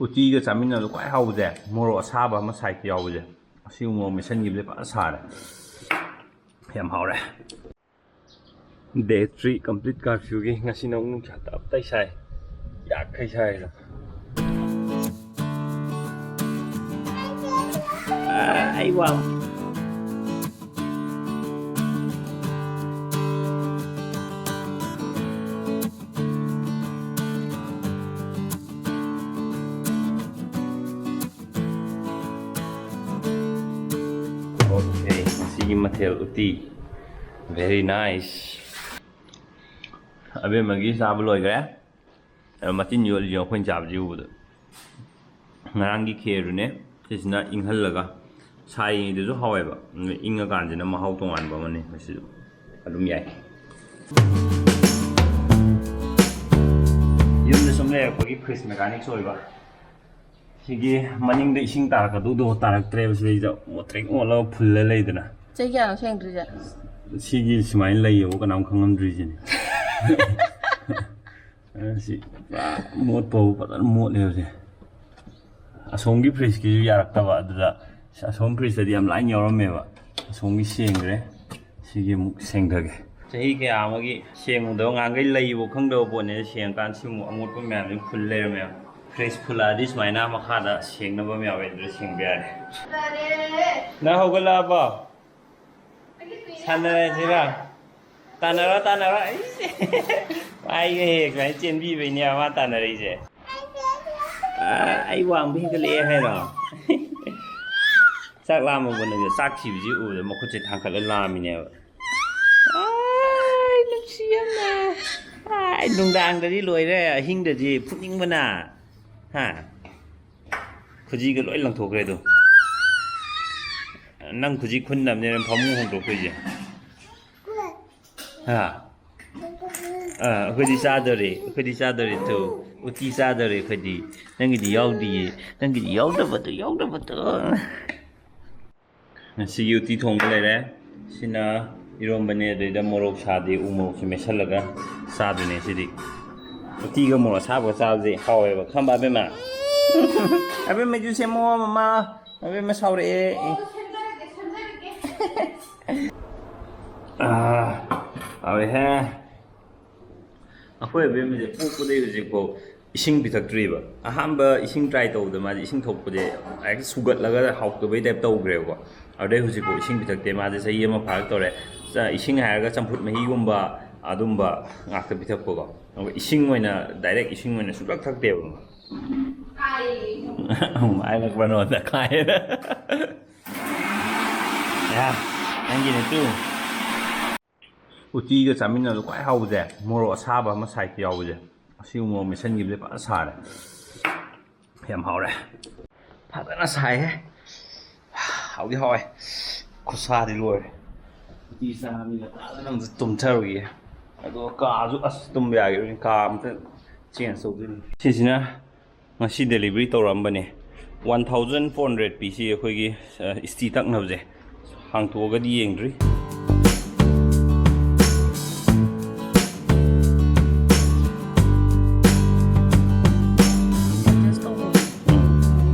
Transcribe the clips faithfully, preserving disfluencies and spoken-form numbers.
ꯎꯇꯤꯒ ꯆꯥꯃꯤꯟꯅꯕꯗ ꯈ꯭ꯋꯥꯏ ꯍꯥꯎꯕꯁꯦ ꯃꯣꯔꯣꯛ ꯑꯁꯥꯕ ꯑꯃ ꯁꯥꯏꯠꯇ ꯌꯥꯎꯕꯁꯦ꯫ ꯑꯁꯤꯒꯨꯝꯕ ꯃꯣꯔꯣꯛ ꯃꯦꯠꯁꯟꯈꯤꯕꯁꯦ ꯐꯖꯅ ꯁꯥꯔꯦ꯫ ꯌꯥꯝ ꯍꯥꯎꯔꯦ꯫ Day three complete curfewꯒꯤ ꯉꯁꯤꯅ ꯑꯃꯨꯛ ꯅꯨꯡꯁꯥ ꯇꯞ ꯇꯥꯏ ꯁꯥꯏ꯫ ꯌꯥꯈꯩ ꯁꯥꯏꯗ꯫ ꯑꯥ, ꯑꯩ ꯋꯥ Okay, ꯉꯁꯤꯒꯤ ꯃꯊꯦꯜ ꯎꯇꯤ꯫ Very nice. ꯑꯕꯦꯝꯃꯒꯤ ꯆꯥꯕ ꯂꯣꯏꯈ꯭ꯔꯦ꯫ ꯑꯗꯣ ꯃꯆꯤꯟ ꯌꯣꯠꯂꯤꯁꯦ ꯑꯩꯈꯣꯏꯅ ꯆꯥꯕꯁꯤ ꯎꯕꯗ꯫ ꯉꯔꯥꯡꯒꯤ ꯈꯦꯔꯗꯨꯅꯦ, ꯁꯤꯁꯤꯅ ꯏꯪꯍꯜꯂꯒ ꯁꯥꯔꯤꯉꯩꯗꯁꯨ ꯍꯥꯎꯋꯦꯕ, ꯑꯗꯨ ꯏꯪꯉꯀꯥꯟꯁꯤꯅ ꯃꯍꯥꯎ ꯇꯣꯉꯥꯟꯕ ꯑꯃꯅꯤ꯫ ꯃꯁꯤꯁꯨ ꯑꯗꯨꯝ ꯌꯥꯏ꯫ ꯌꯨꯝꯗ ꯁꯨꯝ ꯂꯩꯔꯛꯄꯒꯤ fridge mechanics ꯑꯣꯏꯕ꯫ ꯁꯤꯒꯤ ꯃꯅꯤꯡꯗ ꯏꯁꯤꯡ ꯇꯥꯔꯛꯀꯗꯧꯗꯣ ꯇꯥꯔꯛꯇ꯭ꯔꯦꯕ꯫ ꯁꯤꯗꯩꯗ ꯃꯣꯠꯇ꯭ꯔꯤꯛ ꯃꯣꯠꯂꯒ ꯐꯨꯜꯂ ꯂꯩꯗꯅ꯫ ꯆꯍꯤ ꯀꯌꯥꯅꯣ ꯁꯦꯡꯗ꯭ꯔꯤꯁꯦ? ꯁꯤꯒꯤ ꯁꯨꯃꯥꯏꯅ ꯂꯩꯌꯦꯕ, ꯀꯅꯥꯝ ꯈꯪꯉꯝꯗ꯭ꯔꯤꯁꯤꯅꯦ꯫ ꯑ, ꯁꯤ ꯄꯨꯔꯥ ꯃꯣꯠꯄꯕꯨ ꯐꯖꯅ ꯃꯣꯠꯂꯦ ꯍꯧꯖꯤꯛ꯫ ꯑꯁꯣꯝꯒꯤ fridgeꯀꯤꯁꯨ ꯌꯥꯔꯛꯇꯕ, ꯑꯗꯨꯗ ꯑꯁꯣꯝ fridgeꯇꯗꯤ ꯌꯥꯝ ꯂꯥꯏꯅ ꯌꯥꯎꯔꯝꯃꯦꯕ꯫ ꯑꯁꯣꯝꯒꯤ ꯁꯦꯡꯈ꯭ꯔꯦ꯫ ꯁꯤꯒꯤ ꯑꯃꯨꯛ ꯁꯦꯡꯊꯒꯦ꯫ ꯆꯍꯤ ꯀꯌꯥ ꯑꯃꯒꯤ ꯁꯦꯡꯉꯨꯗꯕ, ꯉꯍꯥꯟꯈꯩ ꯂꯩꯕ ꯈꯪꯗꯕ ꯄꯣꯠꯅꯦ꯫ ꯁꯦꯡꯉꯀꯥꯟꯗ ꯁꯤꯃꯨꯛ ꯑꯃꯣꯠꯄ ꯃꯌꯥꯝꯁꯤ ꯐꯨꯜ ꯂꯩꯔꯝꯃꯦꯕ꯫ Fridge ꯐꯨꯜꯂꯛꯑꯗꯤ ꯁꯨꯃꯥꯏꯅ ꯃꯈꯥꯗ ꯁꯦꯡꯅꯕ ꯑꯃ ꯌꯥꯎꯋꯦ, ꯑꯗꯨꯗ ꯁꯦꯡꯕ ꯌꯥꯔꯦ꯫ ꯅꯪ ꯍꯧꯒꯠꯂꯛꯑꯕꯣ? ꯁꯥꯟꯅꯔꯁꯤꯔ? ꯇꯥꯟꯅꯔꯣ, ꯇꯥꯟꯅꯔꯣ꯫ ꯑꯩꯁꯦ ꯃꯥꯏꯒ ꯍꯦꯛ ꯁꯨꯃꯥꯏꯅ ꯆꯦꯟꯕꯤꯕꯩꯅꯦ ꯃꯥ ꯇꯥꯟꯅꯔꯛꯏꯁꯦ꯫ ꯑ, ꯑꯩ ꯋꯥꯡꯕ ꯍꯦꯟꯒꯠꯂꯛꯑꯦ ꯍꯥꯏꯔꯣ? ꯆꯥꯛ ꯂꯥꯝꯃꯕꯣ ꯅꯪꯁꯦ? ꯆꯥꯛ ꯊꯤꯕꯁꯤ ꯎꯕꯗ ꯃꯈꯨꯠꯁꯦ ꯊꯥꯡꯒꯠꯂ ꯂꯥꯝꯃꯤꯅꯦꯕ꯫ ꯑꯥꯏ, ꯅꯨꯡꯁꯤ ꯌꯥꯝꯅ꯫ ꯑꯥꯏ, ꯅꯨꯡꯗꯥꯡꯗꯗꯤ ꯂꯣꯏꯔꯦ, ꯑꯍꯤꯡꯗꯗꯤ ꯐꯨꯅꯤꯡꯕꯅ꯫ ꯍꯥ? ꯈꯨꯖꯤꯒ ꯂꯣꯏ ꯂꯪꯊꯣꯛꯈ꯭ꯔꯦ ꯑꯗꯣ꯫ ꯅꯪ ꯈꯨꯖꯤ ꯈꯨꯟꯅꯕꯅꯦ ꯅꯪ ꯐꯃꯨꯡ ꯍꯣꯡꯗꯣꯛꯇꯣꯏꯁꯦ꯫ ꯍꯥ? ꯑꯥ, ꯑꯩꯈꯣꯏꯗꯤ ꯆꯥꯗꯣꯔꯦ, ꯑꯩꯈꯣꯏꯗꯤ ꯆꯥꯗꯣꯔꯦ ꯇꯨ꯫ ꯎꯇꯤ ꯆꯥꯗꯣꯔꯦ ꯑꯩꯈꯣꯏꯗꯤ꯫ ꯅꯪꯒꯤꯗꯤ ꯌꯥꯎꯗꯤꯌꯦ, ꯅꯪꯒꯤꯗꯤ ꯌꯥꯎꯗꯕꯗꯣ, ꯌꯥꯎꯗꯕꯗꯣ꯫ ꯉꯁꯤꯒꯤ ꯎꯇꯤ ꯊꯣꯡꯕ ꯂꯩꯔꯦ꯫ ꯁꯤꯅ ꯏꯔꯣꯝꯕꯅꯦ, ꯑꯗꯩꯗ ꯃꯣꯔꯣꯛ ꯁꯥꯗꯦ, ꯎ ꯃꯣꯔꯣꯛꯁꯦ ꯃꯦꯠꯁꯜꯂꯒ ꯆꯥꯗꯣꯏꯅꯦ ꯁꯤꯗꯤ꯫ ꯎꯇꯤꯒ ꯃꯣꯔꯣꯛ ꯑꯁꯥꯕꯒ ꯆꯥꯕꯁꯦ ꯍꯥꯎꯋꯦꯕ, ꯈꯪꯕ ꯑꯕꯦꯝꯃ? ꯑꯕꯦꯝꯃꯁꯨ ꯁꯦꯝꯃꯣ, ꯃꯃꯥ꯫ ꯑꯕꯦꯝꯃ ꯁꯥꯎꯔꯛꯑꯦ꯫ ꯑꯥ, ꯍꯥꯎꯔꯦꯍꯦ꯫ ꯑꯩꯈꯣꯏ ꯑꯕꯦꯝꯃꯁꯦ ꯄꯣꯛꯄꯗꯒꯤ ꯍꯧꯖꯤꯛꯐꯥꯎ ꯏꯁꯤꯡ ꯄꯤꯊꯛꯇ꯭ꯔꯤꯕ꯫ ꯑꯍꯥꯟꯕ ꯏꯁꯤꯡ try ꯇꯧꯕꯗ ꯃꯥꯁꯦ ꯏꯁꯤꯡ ꯊꯛꯄꯁꯦ ꯍꯦꯛꯇ ꯁꯨꯒꯠꯂꯒ ꯍꯥꯎꯇꯕꯩ type ꯇꯧꯈ꯭ꯔꯦꯕꯀꯣ꯫ ꯑꯗꯨꯗꯩ ꯍꯧꯖꯤꯛꯐꯥꯎ ꯏꯁꯤꯡ ꯄꯤꯊꯛꯇꯦ꯫ ꯃꯥꯁꯦ ꯆꯍꯤ ꯑꯃ ꯐꯥꯔꯛꯇꯧꯔꯦ꯫ ꯆ-, ꯏꯁꯤꯡ ꯍꯥꯏꯔꯒ ꯆꯝꯐꯨꯠ ꯃꯍꯤꯒꯨꯝꯕ ꯑꯗꯨꯝꯕ ꯉꯥꯛꯇ ꯄꯤꯊꯛꯄꯀꯣ꯫ ꯑꯗꯨꯒ ꯏꯁꯤꯡ ꯑꯣꯏꯅ, direct ꯏꯁꯤꯡ ꯑꯣꯏꯅ ꯁꯨꯡꯊꯛ ꯊꯛꯇꯦꯕ꯫ ꯍꯥꯏꯔꯛꯄ꯭ꯔꯣ ꯅꯉꯣꯟꯗ? ꯀꯥꯏꯅ꯫ ꯌꯥ, ꯅꯪꯒꯤꯅꯦ ꯇꯨ꯫ ꯎꯇꯤꯒ ꯆꯥꯃꯤꯟꯅꯕꯗ ꯈ꯭ꯋꯥꯏ ꯍꯥꯎꯕꯁꯦ, ꯃꯣꯔꯣꯛ ꯑꯁꯥꯕ ꯑꯃ side ꯇ ꯌꯥꯎꯕꯁꯦ꯫ ꯑꯁꯤꯒꯨꯝꯕ ꯃꯣꯔꯣꯛ ꯃꯦꯠꯁꯟꯈꯤꯕꯁꯦ ꯐꯖꯅ ꯁꯥꯔꯦ꯫ ꯌꯥꯝ ꯍꯥꯎꯔꯦ꯫ ꯐꯖꯅ ꯁꯥꯏꯍꯦ꯫ ꯍꯥꯎꯗꯤ ꯍꯥꯎꯋꯦ꯫ ꯈꯨꯠꯁꯥꯗꯤ ꯂꯣꯏꯔꯦ꯫ ꯎꯇꯤ ꯆꯥꯔꯃꯤꯅ ꯐꯖꯅ ꯑꯝꯇ ꯇꯨꯝꯊꯔꯨꯒꯦ꯫ ꯑꯗꯣ ꯀꯥꯁꯨ ꯑꯁ ꯇꯨꯝꯕ ꯌꯥꯈꯤꯔꯣꯏꯅꯦ꯫ ꯀꯥ ꯑꯝꯇ change ꯇꯧꯗꯣꯏꯅꯤ꯫ ꯁꯤꯁꯤꯅ ꯉꯁꯤ delivery ꯇꯧꯔꯛꯑꯝꯕꯅꯦ꯫ One thousand four hundred ꯄꯤ ꯁꯤ ꯑꯩꯈꯣꯏꯒꯤ, ꯑ, ꯏꯁꯇꯤ ꯇꯛꯅꯕꯁꯦ꯫ ꯍꯥꯡꯇꯣꯛꯑꯒꯗꯤ ꯌꯦꯡꯗ꯭ꯔꯤ꯫ Adjust ꯇꯧꯕ꯫ ꯎꯝ꯫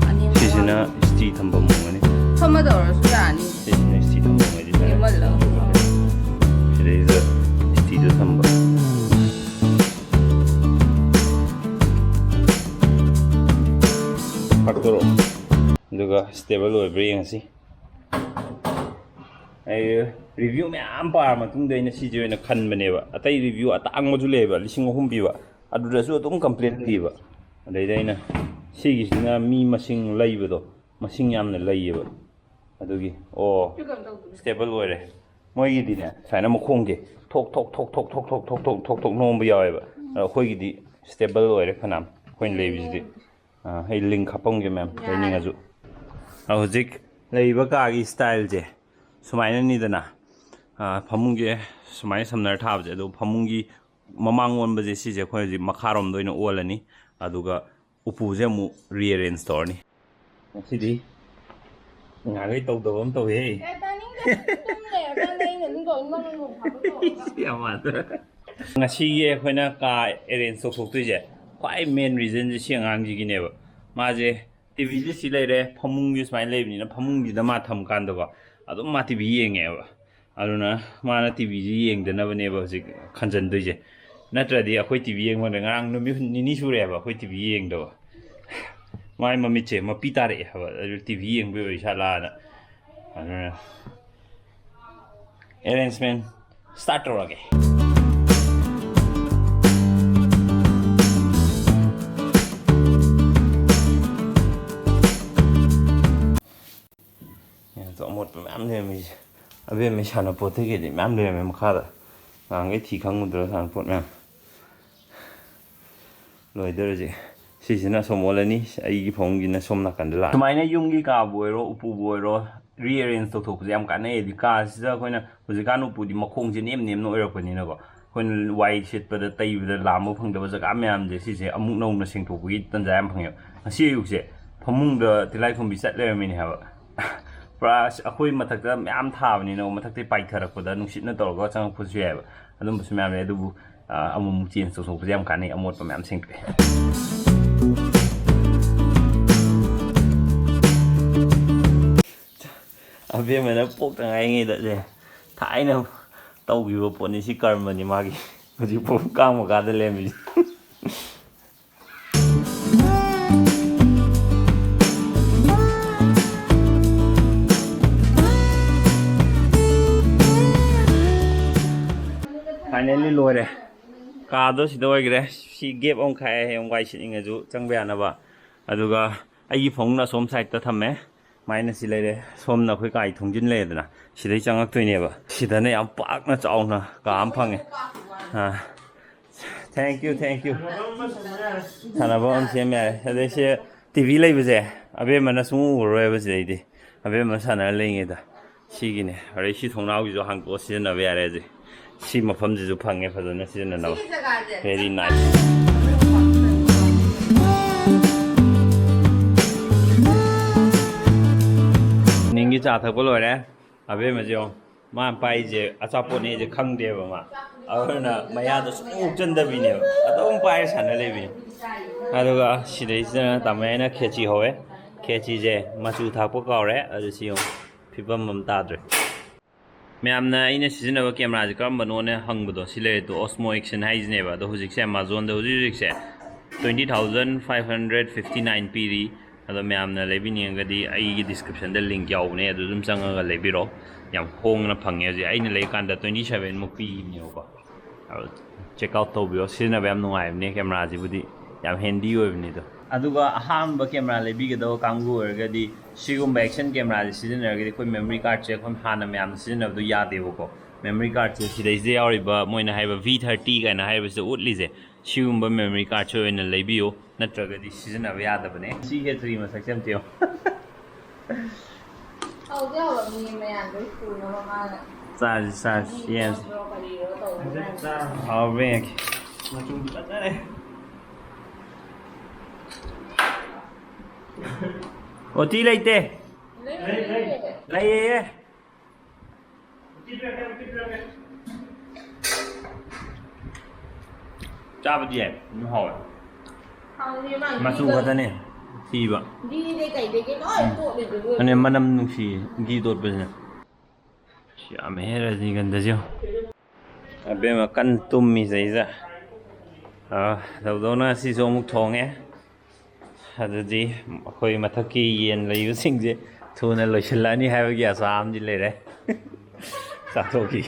ꯑꯅꯤꯃꯛ ꯁꯤꯁꯤꯅ ꯏꯁꯇꯤ ꯊꯝꯐꯝ ꯑꯣꯏꯒꯅꯤ꯫ ꯐꯝꯃ ꯇꯧꯔꯁꯨ ꯌꯥꯅꯤ꯫ ꯁꯤꯁꯤꯅ ꯏꯁꯇꯤ ꯊꯝꯐꯝ ꯑꯣꯏꯗꯣꯏꯅꯦ꯫ ꯅꯦꯝꯃꯜꯂꯣ꯫ ꯁꯤꯗꯩꯁꯤꯗ ꯏꯁꯇꯤꯗꯣ ꯊꯝꯕ꯫ ꯐꯥꯛꯇꯣꯔꯛꯑꯣ꯫ ꯑꯗꯨꯒ stable ꯑꯣꯏꯕ꯭ꯔꯥ ꯌꯦꯡꯉꯁꯤ꯫ ꯑꯩ review ꯃꯌꯥꯝ ꯄꯥꯔ ꯃꯇꯨꯡꯗ ꯑꯩꯅ ꯁꯤꯁꯦ ꯑꯣꯏꯅ ꯈꯟꯕꯅꯦꯕ꯫ ꯑꯇꯩ review ꯑꯇꯥꯡꯕꯁꯨ ꯂꯩꯌꯦꯕ, ꯂꯤꯁꯤꯡ ꯑꯍꯨꯝ ꯄꯤꯕ, ꯑꯗꯨꯗꯁꯨ ꯑꯗꯨꯝ complain ꯂꯩꯌꯦꯕ꯫ ꯑꯗꯩꯗ ꯑꯩꯅ ꯁꯤꯒꯤꯁꯤꯅ ꯃꯤ ꯃꯁꯤꯡ ꯂꯩꯕꯗꯣ, ꯃꯁꯤꯡ ꯌꯥꯝꯅ ꯂꯩꯌꯦꯕ꯫ ꯑꯗꯨꯒꯤ, ꯑꯣ, stable ꯑꯣꯏꯔꯦ꯫ ꯃꯣꯏꯒꯤꯗꯤꯅꯦ, ꯁꯨꯃꯥꯏꯅ ꯃꯈꯣꯡꯁꯦ ꯊꯣꯛ ꯊꯣꯛ ꯊꯣꯛ ꯊꯣꯛ ꯅꯣꯝꯕ ꯌꯥꯎꯋꯦꯕ꯫ ꯑꯗꯣ ꯑꯩꯈꯣꯏꯒꯤꯗꯤ stable ꯑꯣꯏꯔꯦ ꯐꯅꯌꯥꯝ, ꯑꯩꯈꯣꯏꯅ ꯂꯩꯕꯁꯤꯗꯤ꯫ ꯑꯥ, ꯑꯩ link ꯍꯥꯞꯄꯝꯒꯦ ꯃꯌꯥꯝ, ꯌꯥꯔꯦ꯫ ꯂꯩꯅꯤꯡꯉꯁꯨ꯫ ꯑꯥ, ꯍꯧꯖꯤꯛ ꯂꯩꯔꯤꯕ ꯀꯥꯒꯤ style ꯁꯦ ꯁꯨꯃꯥꯏꯅꯅꯤꯗꯅ꯫ ꯑꯥ, ꯐꯃꯨꯡꯁꯦ ꯁꯨꯃꯥꯏꯅ ꯁꯝꯅꯔ ꯊꯥꯕꯁꯦ, ꯑꯗꯣ ꯐꯃꯨꯡꯒꯤ ꯃꯃꯥꯡ ꯑꯣꯟꯕꯁꯦ ꯁꯤꯁꯦ ꯑꯩꯈꯣꯏ ꯍꯧꯖꯤꯛ ꯃꯈꯥꯔꯣꯝꯗ ꯑꯣꯏꯅ ꯑꯣꯜꯂꯅꯤ꯫ ꯑꯗꯨꯒ ꯎꯄꯨꯁꯦ ꯑꯃꯨꯛ rearrange ꯇꯧꯔꯅꯤ꯫ ꯉꯁꯤꯗꯤ ꯉꯥꯈꯩ ꯇꯧꯗꯕ ꯑꯃ ꯇꯧꯏꯍꯦ꯫ ꯑꯦ, ꯇꯥꯅꯤꯡꯗꯦ꯫ ꯇꯨꯝ ꯂꯩꯔꯀꯥꯟꯗ ꯑꯩꯅ ꯑꯗꯨꯝ ꯇꯧꯔꯤ, ꯅꯪꯅ ꯅꯣꯡ ꯐꯥꯗꯣꯛ ꯇꯧꯔꯒ꯫ ꯌꯥꯝ ꯃꯥꯟꯗ꯭ꯔꯥ? ꯉꯁꯤꯒꯤ ꯑꯩꯈꯣꯏꯅ ꯀꯥ arrange ꯇꯧꯊꯣꯛꯇꯣꯏꯁꯦ ꯈ꯭ꯋꯥꯏ main reason ꯁꯦ ꯁꯤ ꯑꯉꯥꯡꯁꯤꯒꯤꯅꯦꯕ꯫ ꯃꯥꯁꯦ ꯇꯤꯚꯤꯁꯦ ꯁꯤ ꯂꯩꯔꯦ, ꯐꯃꯨꯡꯁꯦ ꯁꯨꯃꯥꯏꯅ ꯂꯩꯕꯅꯤꯅ, ꯐꯃꯨꯡꯁꯤꯗ ꯃꯥ ꯊꯝꯀꯥꯟꯗꯀꯣ, ꯑꯗꯨꯝ ꯃꯥ ꯇꯤꯚꯤ ꯌꯦꯡꯉꯦꯕ꯫ ꯑꯗꯨꯅ ꯃꯥꯅ ꯇꯤꯚꯤꯁꯤ ꯌꯦꯡꯗꯅꯕꯅꯦꯕ ꯍꯧꯖꯤꯛ ꯈꯟꯖꯟꯗꯣꯏꯁꯦ꯫ ꯅꯠꯇ꯭ꯔꯗꯤ ꯑꯩꯈꯣꯏ ꯇꯤꯚꯤ ꯌꯦꯡꯕꯗ ꯉꯔꯥꯡ ꯅꯨꯃꯤꯠ ꯅꯤꯅꯤ ꯁꯨꯔꯦ ꯍꯥꯏꯕ ꯑꯩꯈꯣꯏ ꯇꯤꯚꯤ ꯌꯦꯡꯗꯕ꯫ ꯃꯥꯏ ꯃꯃꯤꯠꯁꯦ ꯃꯄꯤ ꯇꯥꯔꯛꯑꯦ ꯍꯥꯏꯕ, ꯑꯗꯨ ꯇꯤꯚꯤ ꯌꯦꯡꯕꯩ ꯑꯣꯏꯖꯥꯠꯂꯥꯅ꯫ ꯑꯗꯨꯅ ꯑꯦꯔꯦꯟꯖꯃꯦꯟ ꯁ꯭ꯇꯥꯔꯠ ꯇꯧꯔꯒꯦ꯫ ꯌꯥꯗꯣ ꯑꯃꯣꯠꯄ ꯃꯌꯥꯝ ꯂꯩꯔꯝꯃꯤꯁꯦ꯫ ꯑꯕꯦꯝꯃꯩ ꯁꯥꯟꯅꯄꯣꯠꯇꯒꯤꯗꯤ ꯃꯌꯥꯝ ꯂꯩꯔꯝꯃꯦ ꯃꯈꯥꯗ꯫ ꯅꯍꯥꯟꯈꯩ ꯊꯤ ꯈꯪꯉꯨꯗ꯭ꯔꯥ ꯁꯥꯟꯅꯄꯣꯠ ꯃꯌꯥꯝ꯫ ꯂꯣꯏꯗꯧꯔꯁꯦ꯫ ꯁꯤꯁꯤꯅ ꯑꯁꯣꯝ ꯑꯣꯜꯂꯅꯤ, ꯑꯩꯒꯤ ꯐꯃꯨꯡꯁꯤꯅ ꯁꯣꯝ ꯅꯥꯀꯟꯗ ꯂꯥꯛꯑꯅꯤ꯫ ꯁꯨꯃꯥꯏꯅ ꯌꯨꯝꯒꯤ ꯀꯥꯕꯨ ꯑꯣꯏꯔꯣ, ꯎꯄꯨꯕꯨ ꯑꯣꯏꯔꯣ, ꯔꯤꯑꯦꯔꯦꯟꯖ ꯇꯧꯊꯣꯛꯄꯁꯦ ꯌꯥꯝ ꯀꯥꯟꯅꯩ꯫ ꯍꯥꯏꯗꯤ ꯀꯥꯁꯤꯗ ꯑꯩꯈꯣꯏꯅ ꯍꯧꯖꯤꯛꯀꯥꯟ ꯎꯄꯨꯗꯤ ꯃꯈꯣꯡꯁꯦ ꯅꯦꯝ ꯅꯦꯝꯅ ꯑꯣꯏꯔꯛꯄꯅꯤꯅꯀꯣ, ꯑꯩꯈꯣꯏꯅ ꯋꯥꯏ ꯁꯤꯠꯄꯗ, ꯇꯩꯕꯗ ꯂꯥꯝꯕ ꯐꯪꯗꯕ ꯖꯒꯥ ꯃꯌꯥꯝꯁꯦ ꯁꯤꯁꯦ ꯑꯃꯨꯛ ꯅꯧꯅ ꯁꯦꯡꯗꯣꯛꯄꯒꯤ ꯇꯟꯖꯥ ꯌꯥꯝ ꯐꯪꯉꯦꯕ꯫ ꯉꯁꯤ ꯑꯌꯨꯛꯁꯦ ꯐꯃꯨꯡꯗ ꯇꯤꯜꯂꯥꯏꯈꯨꯝꯕꯤ ꯆꯠ ꯂꯩꯔꯝꯃꯤꯅꯦ ꯍꯥꯏꯕ꯫ ꯄꯨꯔꯥ ꯑꯩꯈꯣꯏ ꯃꯊꯛꯇ ꯃꯌꯥꯝ ꯊꯥꯕꯅꯤꯅ ꯃꯊꯛꯇꯩ ꯄꯥꯏꯊꯔꯛꯄꯗ ꯅꯨꯡꯁꯤꯠꯅ ꯇꯧꯔꯒ ꯆꯪꯉꯛꯄꯁꯨ ꯌꯥꯏꯑꯕ꯫ ꯑꯗꯨꯝꯕꯁꯨ ꯃꯌꯥꯝ ꯂꯩ꯫ ꯑꯗꯨꯕꯨ ꯑ, ꯑꯃꯨꯛꯃꯨꯛ ꯆꯦꯟꯖ ꯇꯧꯊꯣꯛꯄꯁꯦ ꯌꯥꯝ ꯀꯥꯟꯅꯩ, ꯑꯃꯣꯠꯄ ꯃꯌꯥꯝ ꯁꯦꯡꯗꯣꯛꯑꯦ꯫ ꯑꯕꯦꯝꯃꯅ ꯄꯣꯛꯇ ꯉꯥꯏꯔꯤꯉꯩꯗ ꯁꯦ ꯊꯥꯏꯅ ꯇꯧꯈꯤꯕ ꯄꯣꯠꯅꯤ, ꯁꯤ ꯀꯔꯃꯅꯤ ꯃꯥꯒꯤ꯫ ꯍꯧꯖꯤꯛꯐꯥꯎ ꯀꯥꯡ ꯃꯈꯥꯗ ꯂꯩꯔꯝꯃꯤꯁꯦ꯫ ꯐꯥꯏꯅꯦꯜꯂꯤ ꯂꯣꯏꯔꯦ꯫ ꯀꯥꯗꯣ ꯁꯤꯗ ꯑꯣꯏꯈ꯭ꯔꯦ꯫ ꯁꯤ ꯒꯦꯞ ꯑꯃ ꯈꯥꯛꯑꯦ, ꯍꯌꯦꯡ ꯋꯥꯏ ꯁꯤꯠꯅꯤꯡꯉꯁꯨ ꯆꯪꯕ ꯌꯥꯅꯕ꯫ ꯑꯗꯨꯒ ꯑꯩꯒꯤ ꯐꯃꯨꯡꯅ ꯑꯁꯣꯝ ꯁꯥꯏꯗꯠꯇ ꯊꯝꯃꯦ꯫ ꯁꯨꯃꯥꯏꯅ ꯁꯤ ꯂꯩꯔꯦ꯫ ꯁꯣꯝꯅ ꯑꯩꯈꯣꯏ ꯀꯥꯒꯤ ꯊꯣꯡꯖꯤꯟ ꯂꯩꯔꯦꯗꯅ, ꯁꯤꯗꯩ ꯆꯪꯉꯛꯇꯣꯏꯅꯦꯕ꯫ ꯁꯤꯗꯅ ꯌꯥꯝ ꯄꯥꯛꯅ ꯆꯥꯎꯅ ꯀꯥ ꯑꯃ ꯐꯪꯉꯦ꯫ ꯑꯥ꯫ Thank you, thank you꯫ ꯁꯥꯟꯅꯐꯝ ꯑꯃ ꯁꯦꯝ ꯌꯥꯔꯦ꯫ ꯑꯗꯩ ꯁꯤ ꯇꯤ ꯚꯤ ꯂꯩꯕꯁꯦ ꯑꯕꯦꯝꯃꯅ ꯁꯨꯡꯎ ꯎꯔꯔꯣꯏꯕ ꯁꯤꯗꯩꯗꯤ꯫ ꯑꯕꯦꯝꯃ ꯁꯥꯟꯅꯔ ꯂꯩꯉꯩꯗ꯫ ꯁꯤꯒꯤꯅꯦ꯫ ꯑꯗꯩ ꯁꯤ ꯊꯣꯡꯅꯥꯎꯒꯤꯁꯨ ꯍꯥꯡꯇꯣꯛꯑ ꯁꯤꯖꯤꯟꯅꯕ ꯌꯥꯔꯦ ꯍꯧꯖꯤꯛ꯫ ꯁꯤ ꯃꯐꯝꯁꯤꯁꯨ ꯐꯪꯉꯦ ꯐꯖꯅ ꯁꯤꯖꯤꯟꯅꯅꯕ꯫ ꯁꯤꯒꯤ ꯖꯒꯥꯁꯦ꯫ Very nice꯫ ꯅꯤꯡꯒꯤ ꯆꯥ ꯊꯛꯄ ꯂꯣꯏꯔꯦ꯫ ꯑꯕꯦꯝꯃꯁꯦ ꯌꯦꯡꯉꯣ꯫ ꯃꯥꯅ ꯄꯥꯏꯔꯤꯁꯦ ꯑꯆꯥꯄꯣꯠꯅꯦꯁꯦ ꯈꯪꯗꯦꯕ ꯃꯥ꯫ ꯑꯗꯨꯅ ꯃꯌꯥꯗ ꯁꯨꯡꯎ ꯎꯞꯆꯟꯗꯕꯤꯅꯦꯕ꯫ ꯑꯗꯨꯝ ꯄꯥꯏꯔ ꯁꯥꯟꯅ ꯂꯩꯕꯤꯅꯦ꯫ ꯑꯗꯨꯒ ꯁꯤꯗꯩꯁꯤꯗꯅ ꯇꯥꯃꯣ ꯑꯩꯅ ꯈꯦꯆꯤ ꯍꯧꯋꯦ꯫ ꯈꯦꯆꯤꯁꯦ ꯃꯆꯨ ꯊꯥꯛꯄ ꯀꯥꯎꯔꯦ, ꯑꯗꯨ ꯁꯤ ꯌꯦꯡꯉꯨ, ꯐꯤꯕꯝ ꯑꯃ ꯇꯥꯗ꯭ꯔꯦ꯫ ꯃꯌꯥꯝꯅ ꯑꯩꯅ ꯁꯤꯖꯤꯟꯅꯕ ꯀꯦꯃꯦꯔꯥꯁꯦ ꯀꯔꯝꯕꯅꯣꯅ ꯍꯪꯕꯗꯣ, ꯁꯤ ꯂꯩꯔꯦ, ꯇꯨ Osmo Action ꯍꯥꯏꯁꯤꯅꯦꯕ꯫ ꯑꯗꯣ ꯍꯧꯖꯤꯛꯁꯦ Amazonꯗ ꯍꯧꯖꯤꯛ ꯍꯧꯖꯤꯛꯁꯦ twenty thousand five hundred fifty nine ꯄꯤꯔꯤ꯫ ꯑꯗꯣ ꯃꯌꯥꯝꯅ ꯂꯩꯕꯤꯅꯤꯡꯉꯒꯗꯤ ꯑꯩꯒꯤ descriptionꯗ link ꯌꯥꯎꯕꯅꯦ, ꯑꯗꯨ ꯑꯗꯨꯝ ꯆꯪꯉꯒ ꯂꯩꯕꯤꯔꯣ꯫ ꯌꯥꯝ ꯍꯣꯡꯅ ꯐꯪꯉꯦ ꯍꯧꯖꯤꯛ꯫ ꯑꯩꯅ ꯂꯩꯀꯥꯟꯗ twenty seven ꯃꯨꯛ ꯄꯤꯕꯅꯦꯕꯀꯣ꯫ ꯑꯗꯣ check out ꯇꯧꯕꯤꯌꯣ, ꯁꯤꯖꯤꯟꯅꯕ ꯌꯥꯝ ꯅꯨꯡꯉꯥꯏꯕꯅꯦ ꯀꯦꯃꯦꯔꯥꯁꯤꯕꯨꯗꯤ, ꯌꯥꯝ handy ꯑꯣꯏꯕꯅꯤꯗꯣ꯫ ꯑꯗꯨꯒ ꯑꯍꯥꯟꯕ ꯀꯦꯃꯦꯔꯥ ꯂꯩꯕꯤꯒꯗꯕ ꯀꯥꯡꯕꯨ ꯑꯣꯏꯔꯒꯗꯤ ꯁꯤꯒꯨꯝꯕ action ꯀꯦꯃꯦꯔꯥꯁꯦ ꯁꯤꯖꯤꯟꯅꯔꯒꯗꯤ ꯑꯩꯈꯣꯏ memory cardꯁꯦ ꯑꯩꯈꯣꯏ ꯍꯥꯟꯅ ꯃꯌꯥꯝꯅ ꯁꯤꯖꯤꯟꯅꯕꯗꯣ ꯌꯥꯗꯦꯕꯀꯣ꯫ Memory cardꯁꯦ ꯁꯤꯗꯩꯁꯤꯗ ꯌꯥꯎꯔꯤꯕ ꯃꯣꯏꯅ ꯍꯥꯏꯕ V thirty ꯀꯥꯏꯅ ꯍꯥꯏꯕꯁꯤꯗ ꯎꯠꯂꯤꯁꯦ, ꯁꯤꯒꯨꯝꯕ memory cardꯁꯦ ꯑꯣꯏꯅ ꯂꯩꯕꯤꯌꯨ, ꯅꯠꯇ꯭ꯔꯒꯗꯤ ꯁꯤꯖꯤꯟꯅꯕ ꯌꯥꯗꯕꯅꯦ꯫ ꯁꯤ ꯈꯦꯇ꯭ꯔꯤ ꯃꯁꯛꯁꯦ ꯑꯝꯇ ꯌꯦꯡꯉꯣ꯫ ꯍꯧꯗꯤ ꯍꯧꯔꯝꯅꯤ ꯃꯌꯥꯝꯗꯣ ꯁꯨꯅꯕ ꯃꯥꯅ꯫ ꯆꯥꯁꯤ, ꯆꯥꯁꯤ, ꯌꯦꯟꯁꯤ꯫ ꯀꯔꯤꯔꯣ ꯇꯧꯕ ꯃꯌꯥꯝꯗꯣ꯫ ꯍꯥꯎꯕ꯭ꯔꯥ ꯌꯦꯡꯒꯦ꯫ ꯃꯆꯨꯗꯤ ꯐꯖꯔꯦ꯫ ꯑꯣꯇꯤ ꯂꯩꯇꯦ꯫ ꯂꯩ, ꯂꯩ꯫ ꯂꯩꯌꯦ꯫ ꯆꯥꯕꯗꯤ ꯌꯥꯏ, ꯑꯗꯨꯝ ꯍꯥꯎꯋꯦ꯫ ꯍꯥꯎꯅꯤ ꯃꯥ ꯃꯆꯨ ꯘꯤꯒ-, ꯈꯛꯇꯅꯦ ꯊꯤꯕ꯫ ꯘꯤꯗꯩ ꯀꯩꯗꯒꯤ ꯂꯣꯏ ꯎꯝ꯫ ꯇꯣꯠꯂꯤꯗꯨꯕꯨ꯫ ꯑꯗꯨꯅꯦ ꯃꯅꯝ ꯅꯨꯡꯁꯤꯌꯦ, ꯘꯤ ꯇꯣꯠꯄꯁꯤꯅ꯫ ꯁꯤ ꯌꯥꯝꯃꯦꯍꯦ ꯔꯖꯅꯤꯒꯟꯙꯁꯦ ꯌꯦꯡꯉꯣ꯫ ꯑꯕꯦꯝꯃ ꯀꯟꯅ ꯇꯨꯝꯃꯤ ꯁꯤꯗꯩꯁꯤꯗ꯫ ꯑꯥ, ꯇꯧꯗꯧꯅ ꯁꯤꯁꯨ ꯑꯃꯨꯛ ꯊꯣꯡꯉꯦ꯫ ꯑꯗꯨꯗꯤ ꯑꯩꯈꯣꯏ ꯃꯊꯛꯀꯤ ꯌꯦꯟ ꯂꯩꯕꯁꯤꯡꯁꯦ ꯊꯨꯅ ꯂꯣꯏꯁꯤꯜꯂꯛꯑꯅꯤ ꯍꯥꯏꯕꯒꯤ ꯑꯁꯥ ꯑꯃꯗꯤ ꯂꯩꯔꯦ꯫ ꯆꯥꯊꯣꯛꯈꯤ꯫